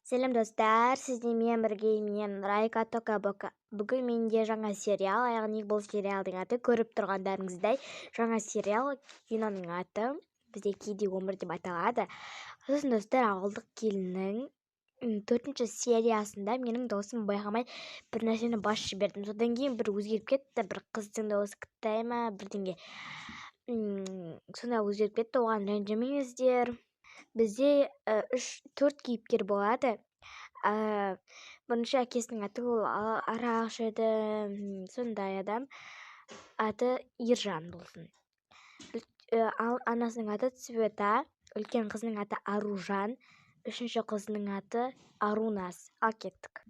Сәлем достар, сіздермен бірге мен Райка Тока Бока. Бүгін менде жаңа сериал, яғни бұл сериалдың аты көріп тұрғандарыңыздай жаңа сериал, киноның аты бізде Кейде өмір деп аталады. Сосын достар, ауылдық келіннің 4-ші сериясында менің досым байқамай бір нәрсені басып жібердім. Содан кейін бір өзгеріп кетті, бір қыздың дауысы қытай ма, бірдеңе. Сондай өзгеріп кетті, оған ренжімеңіздер. Бізде 3-4 кейіпкер болады. Бірінші әкесінің аты ол арақ ішеді, сондай адам. Аты Ержан болсын. Ал анасының аты Цвета, үлкен қызының аты Аружан, үшінші қызының аты Арунас. Ал кеттік.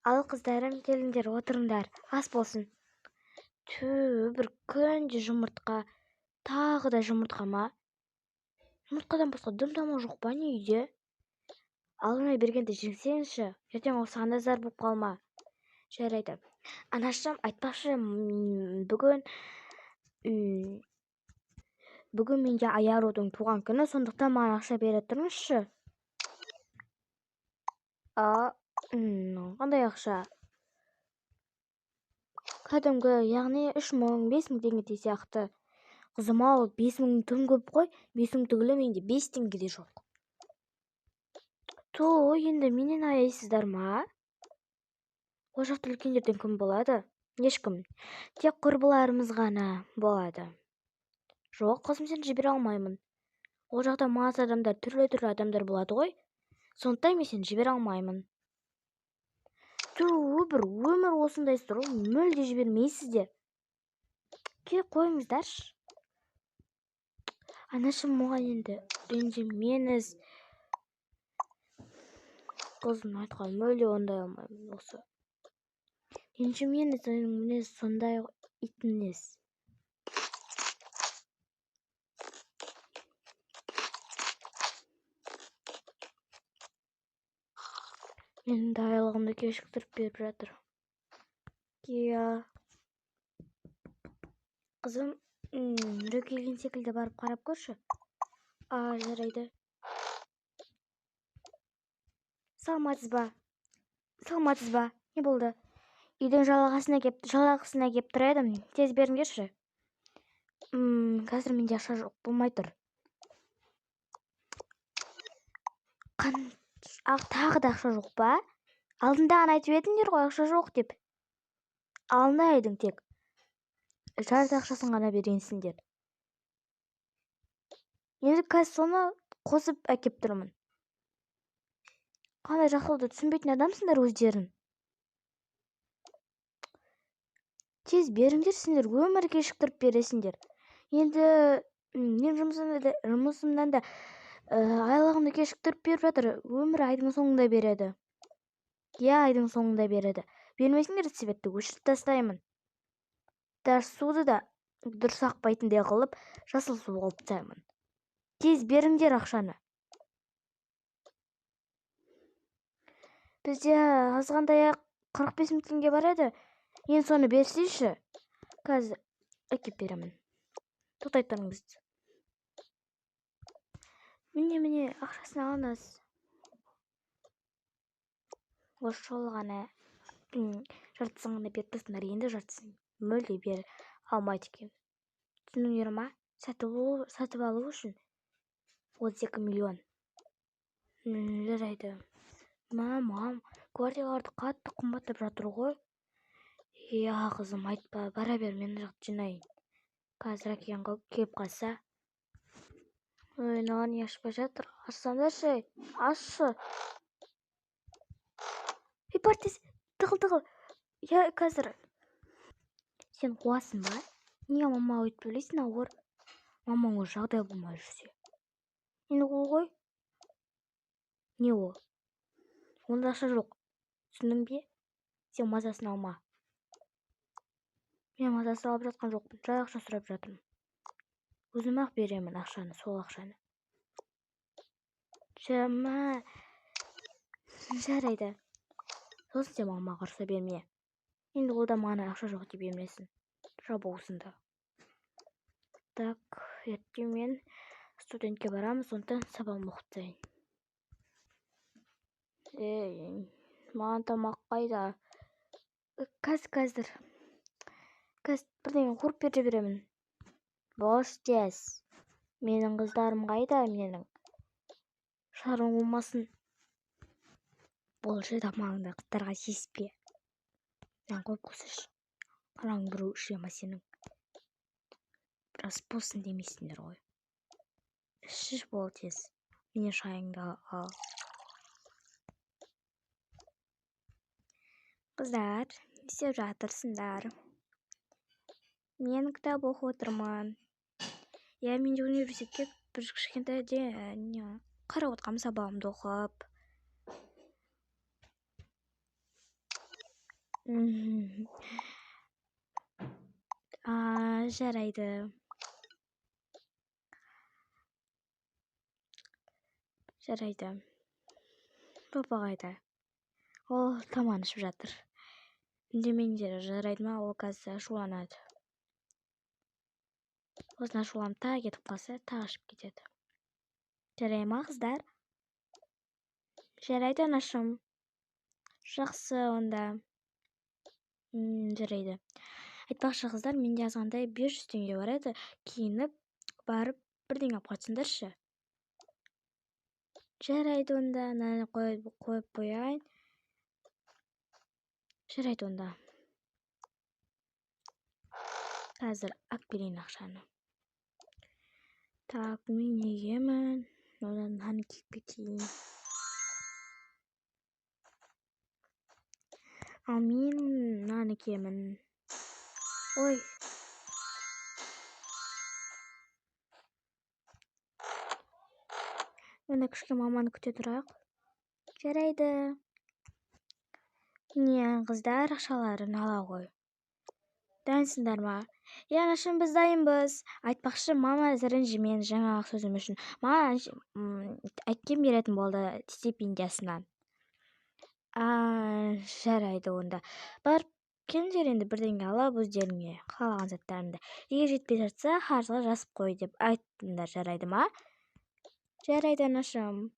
Ал қыздарым, келіңдер, отырыңдар, ас болсын. Түү, бір күнде жұмыртқа, тағы да жұмыртқа ма? Жұмыртқадан басқа дым тамақ жоқ па не үйде? Алдыңа бергенді жеңсеңші, ертең осыған да зар болып қалма. Жарайды. Анашым, айтпақшы, бүгін менде Аярудың туған күні, сондықтан маған ақша бере тұрыңызшы. Қандай ақша? Кәдімгі, яғни 3000, 5000 теңгедей сияқты. Қызым ау, 5000 тым көп қой, 5000 түгілі менде 5 теңге де жоқ. Ту, енді менен аяйсыздар ма? Ол жақта үлкендерден кім болады? Ешкім. Тек құрбыларымыз ғана болады. Жоқ, қызым, сені жібере алмаймын. Ол жақта мас адамдар, түрлі-түрлі адамдар болады ғой. Сондықтан мен сені жібере алмаймын. Ту, бір өмір осындайсыздар ғой, мүлде жібермейсіздер. Ке, қойыңыздаршы. Анашым, оған енді ренжімеңіз. Қызым айтқан мүлде ондай алмаймын осы. Ренжімеңіз, оның мінезі сондай ит мінез. Менің де айлығымды кешіктіріп беріп жатыр. Иә. Қызым, біреу келген секілді барып қарап көрші. Жарайды. Саламатсыз ба? Саламатсыз ба? Не болды? Үйдің жалақысына кеп тұр едім. Тез беріңдерші. Қазір менде ақша жоқ, болмай тұр. Тағы да ақша жоқ па? Алдында ғана айтып едіңдер ғой, ақша жоқ деп. Алдында айдың тек. Жарты ақшасын ғана бергенсіңдер. Енді қазір соны қосып әкеп тұрмын. Қандай жақсылықты түсінбейтін адамсыңдар өздерің. Тез беріңдер, сендер өмір кешіктіріп бересіңдер. Енді мен жұмысымнан да айлығымды кешіктіріп беріп жатыр. Өмір айдың соңында береді. Иә, айдың соңында береді. Бермесеңдер светті өшіріп тастаймын. Даже суды да дұрыс ақпайтындай қылып, жасыл су қылып тастаймын. Тез беріңдер ақшаны. Бізде азғандай-ақ 45 мың теңге бар еді. Енді соны берсейші. Қазір әкеп беремін. Тоқтай тұрыңыз. Міне, міне, ақшасын алыңыз. Осы жолы ғана, жартысын ғана беріп тұрсыңдар, енді жартысын мүлде бере алмайды екен. Түсіндіңдер ма? Сатып алу үшін 32 миллион. Жарайды. Мам, квартираларды қатты қымбаттап жатыр ғой. Иә, қызым, айтпа, бара бер, мен жақты жинайын. Қазір әкең келіп қалса. Ой, мынаған не ашпай жатыр? Ашсаңдаршы, ашшы. Ей, бар тез, тығыл, тығыл. Иә, қазір. Сен қуасың ба? Неге мама өйтіп сөйлейсің, ауыр? Мамаң ол жағдай болмай жүрсе. Енді ол ғой. Не ол? Онда ақша жоқ. Түсіндің бе? Сен мазасын алма. Мен мазасын алып жатқан жоқпын, жай ақша сұрап жатырмын. Өзім-ақ беремін ақшаны, сол ақшаны. Жама. Жарайды. Сосын сен мамаға ұрса берме. Енді ол да маған ақша жоқ деп бермесін. Жап аузыңды. Так, ертең мен студентке барамын, сондықтан сабағымды оқып тастайын. Ей, маған тамақ қайда? Қазір. Қазір бірдеңе қуырып беріп жіберемін. Бош тез. Менің қыздарым қайда менің? Шарың болмасын. Болшы тамағыңды қыздарға тиіспе. Мынаны қойып қойсайшы. Анаң біреу іше ма сенің? Біраз болсын демейсіңдер ғой. Ішші бол тез. Міне шайыңды ал. Қыздар, не істеп жатырсыңдар? Мен кітап оқып отырмын. Иә, мен де университетке бір кішкентай де, не, қарап отқанмын сабағымды оқып. Жарайды. Жарайды. Папа қайда? Ол тамағын ішіп жатыр. Үндемеңдер, жарайды ма? Ол қазір ашуланады. Осыны ашуланып тағы кетіп қалса, тағы ішіп кетеді. Жарай ма, қыздар? Жарайды, анашым. Жақсы, онда. Жарайды. Айтпақшы, қыздар, менде азғантай 500 теңге бар еді. Киініп, барып, бірдеңе алып қайтсаңдаршы. Жарайды, онда, мынаны қойып қояйын. Жарайды, онда. Қазір алып келейін ақшаны. Так, мен егемін. Одан мынаны киіп кетейін. Ал мен мынаны киемін. Ой. Онда кішкене маманы күте тұрайық. Жарайды. Міне, қыздар, ақшаларын ала ғой. Дайынсыңдар ма? Иә, анашым, біз дайынбыз. Айтпақшы, мама ренжімен жаңағы сөзім үшін. Маған әкем беретін болды стипендиясынан. Жарайды онда. Барып келіңдер енді бірдеңе алып өздеріңе қалаған заттарыңды. Егер жетпей жатса, қарызға жазып қой деп айттыңдар, жарайды ма? Жарайды, анашым.